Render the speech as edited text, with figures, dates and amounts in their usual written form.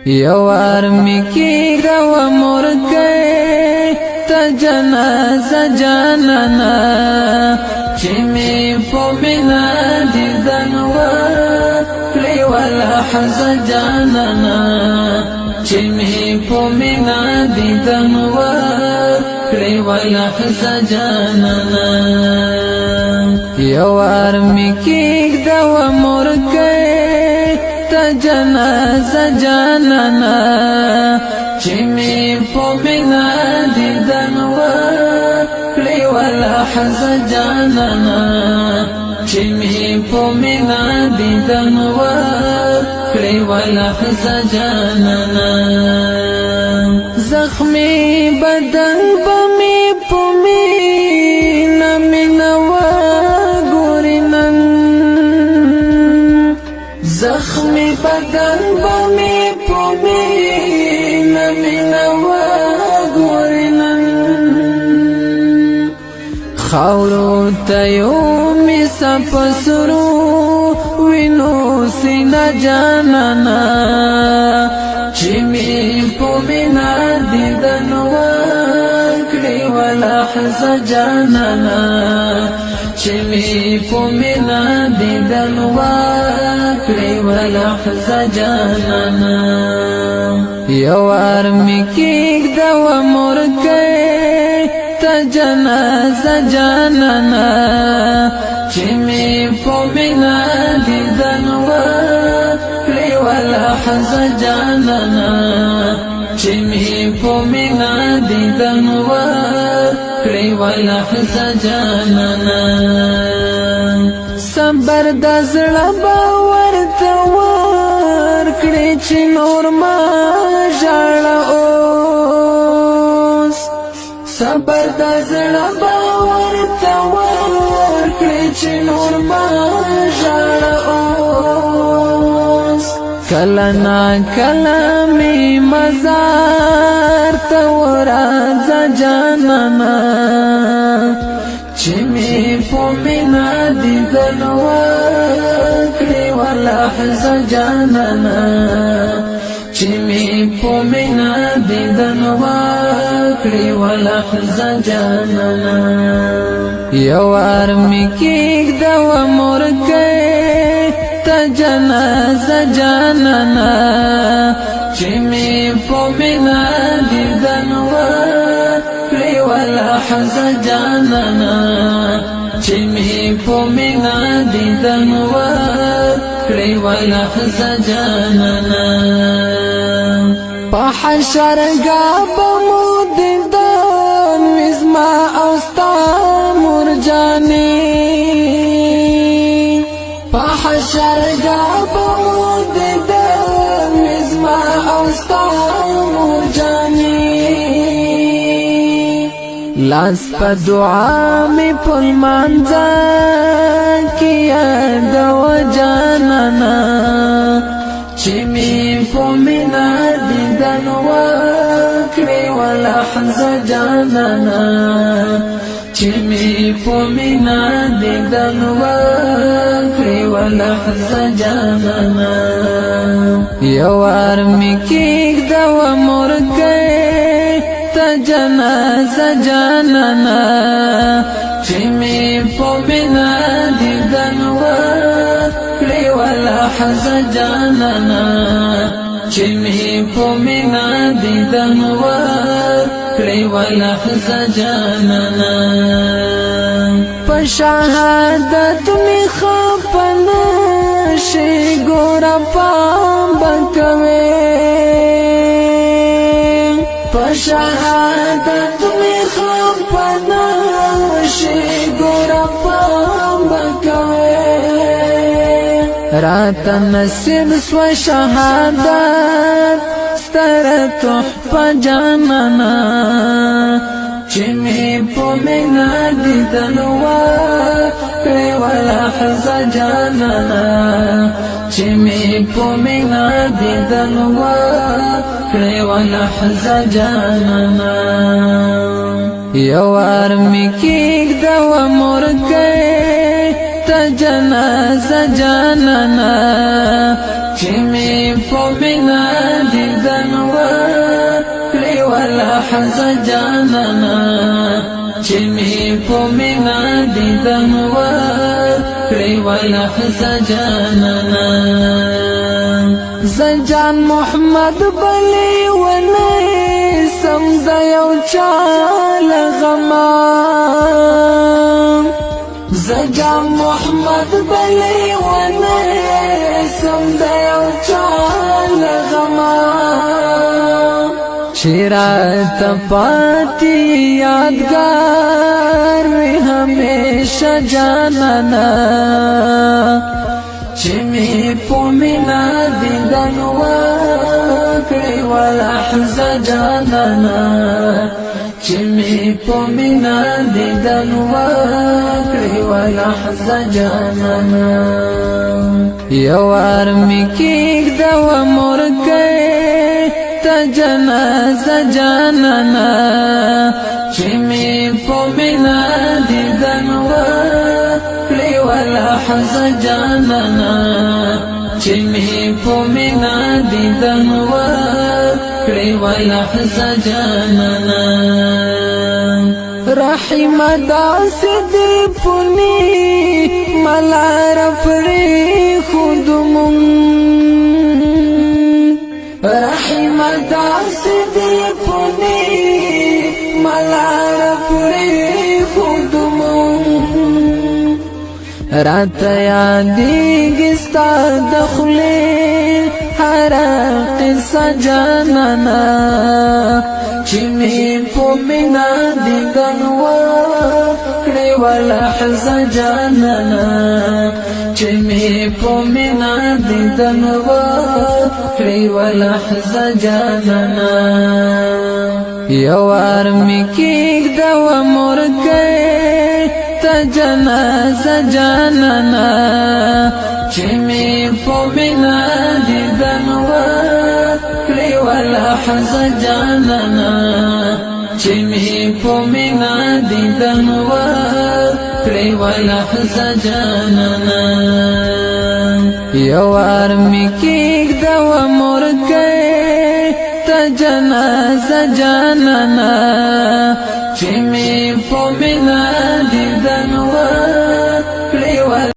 یوار می کی دو مرکه ته جنازه جانانا، چې می په مینا دیدن وکړې ولحظه جانانا، چې می په مینا دیدن وکړې ولحظه جانانا. یوار می کی دو مرکه ته جنازه جانانا، چې می په مینا دیدن وکړې ولحظه جانانا، چې می په مینا دیدن وکړې ولحظه جانانا. زخمی بدن به می په مینا مینا وګوري نن، زخمی بدن به می په مینا مینا وګوري نن. خاورو ته یو می سپسرو وینو سینا جانانا، چې می په مینا دیدن وکړې ولحظه جانانا، چې می په مینا دیدن وکړې ولحظه جانانا. یوار می کیږ د مرکه ته جنازه جانانا، چې می په مینا دیدن وکړې ولحظه جانانا، چې می په مینا دیدن وکړې ولحظه جانانا. صبر د زړه باور ته ورکړې چې نور ما ژړا اوس، صبر د زړه باور ته ورکړې چې نور ما ژړا اوس. کله نا کله می مزار ته ورځه جانانا، چې می په مینا دیدن وکړې ولحظه جانانا، چې می په مینا دیدن وکړې ولحظه جانانا. یوار می کیږ د مرکه ته جنازه جانانا، چې می په مینا دیدن وکړې ولحظه جانانا، چې می په مینا دیدن وکړې ولحظه جانانا. په حشر به مو دیدن وزما او ستا مرجانې، په حشر به مو دیدن وزما او ستا مرجانې. لاس په دعا می پل مانځه کې یاد و جانانا، چې می په مینا دیدن وکړې ولحظه جانانا، چې می په مینا دیدن وکړې ولحظه جانانا. یوار می کیږ د مرکه ته جنازه جانانا، چې می په مینا دیدن وکړې ولحظه جانانا، چې می په مینا دیدن وکړې ولحظه جانانا. په شهادت می خپنه شي ګور پام بکوي، په شهادت می خپنه شي ګور پام بکوي. رات نصیب سو شهادت ستر تحفه جانانا، چې می په مینا دیدن وکړې ولحظه جانانا، چې می په مینا دیدن وکړې ولحظه جانانا. یوار می کیږ د مرکه ته جنازه جانانا، چې می په مینا دیدن ولحظه جانانا، چې می په مینا دیدن وکړې ولحظه جانانا. زجان محمد بلی ونه سم د یو چا غما، زجان محمد بلی ونه سم د یو چا غما، چیرات پاتی یادگار وی همیشه جانانا، چې می په مینا دیدن وکړې ولحظه جانانا، چې می په مینا دیدن وکړې ولحظه جانانا. یو ارمی کېږ د مورکه ته جنازه جانانا، چې می په مینا دیدن وکړې ولحظه جانانا، چې می په مینا دیدن وکړې ولحظه جانانا. رحم داس دی پونی ملار پری خود مون، رحم داس دی پونی ملار پری خود مون، رات یادېږي ستا د خولې هر قصه جانانا، چې مې په مینا دیدن وکړې ولحظه جانانا، چې مې په مینا دیدن وکړې ولحظه جانانا. یو ارمی کېږ د مورکه ته جنازه جانانا، چې مې په مینا دیدن وکړې ولحظه جانانا، چې مې په مینا دیدن وکړې ولحظه جانانا. یو ارمی کېږ د مورکه ته جنازه جانانا، چې مې په مینا